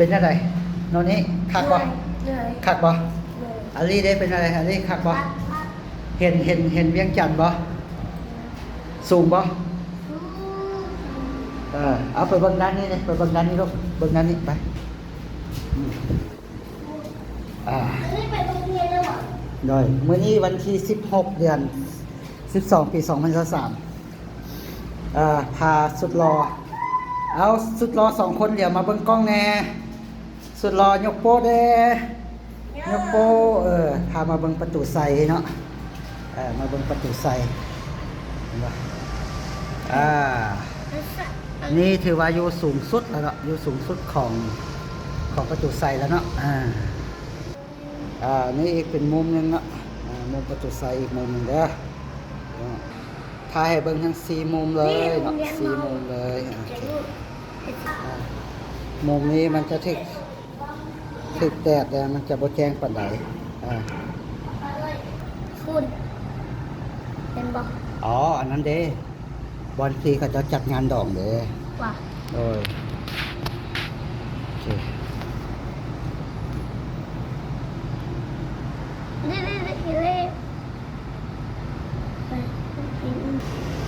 ເປັນຈັ່ງໃດໂນນີ້ ຄັກບໍ່? ເໝື່ອຍ ເໝື່ອຍ ຄັກບໍ່? ເໝື່ອຍ ອາລີເດ້ ເປັນຈັ່ງໃດ? ອາລີຄັກບໍ່? ຄັກ ຄັກ ເຫັນ ເຫັນ ເຫັນວຽງຈັນບໍ່? ສູງບໍ່? ສູງ ເອີ ເອົາໄປເບິ່ງດ້ານນີ້ເດ້ ໄປເບິ່ງດ້ານນີ້ລູກ ເບິ່ງດ້ານນີ້ໄປ ອືມ ອ່າ ອັນນີ້ໄປໂຮງຮຽນແລ້ວບໍ່? ໂດຍ ມື້ນີ້ວັນທີສິບຫົກ ເດືອນສິບສອງ ປີສອງພັນຊາວສາມ ເອີ ພາສຸດຫຼໍ່ ເອົາ ສຸດຫຼໍ່ສອງຄົນ ດຽວມາເບິ່ງກ້ອງແດ່ ສຸດຫຼໍ່ຍົກໂປ້ແດ່ ຍົກໂປ້ ເອີ ພາມາເບິ່ງປະຕູໄຊເນາະ ເອີ ມາເບິ່ງປະຕູໄຊ ເຫັນບໍ່? ອ່າ ນີ້ຖືວ່າຢູ່ສູງສຸດແລ້ວເນາະ ຢູ່ສູງສຸດຂອງ ຂອງປະຕູໄຊແລ້ວເນາະ ອ່າ ອ່າ ນີ້ອີກເປັນມຸມໜຶ່ງເນາະ ອ່າ ມຸມປະຕູໄຊອີກມຸມໜຶ່ງເດີ ເນາະ ຖ່າຍໃຫ້ເບິ່ງທັງສີ່ມຸມເລີຍເນາະ ສີ່ມຸມເລີຍ ໂອເຄ ອ່າ ມຸມນີ້ມັນຈະຖືກ ຖືກແດດແລ້ວມັນຈະບໍ່ແຈ້ງປານໃດ ອ່າ ພຸ້ນ ເຫັນບໍ່? ອໍ ອັນນັ້ນເດ້ ບ່ອນທີ່ເຂົາເຈົ້າຈັດງານດອງເດ້ ວ່າ ໂດຍ ໂອເຄ ນີ້ ນີ້ ນີ້ ນີ້ ນີ້.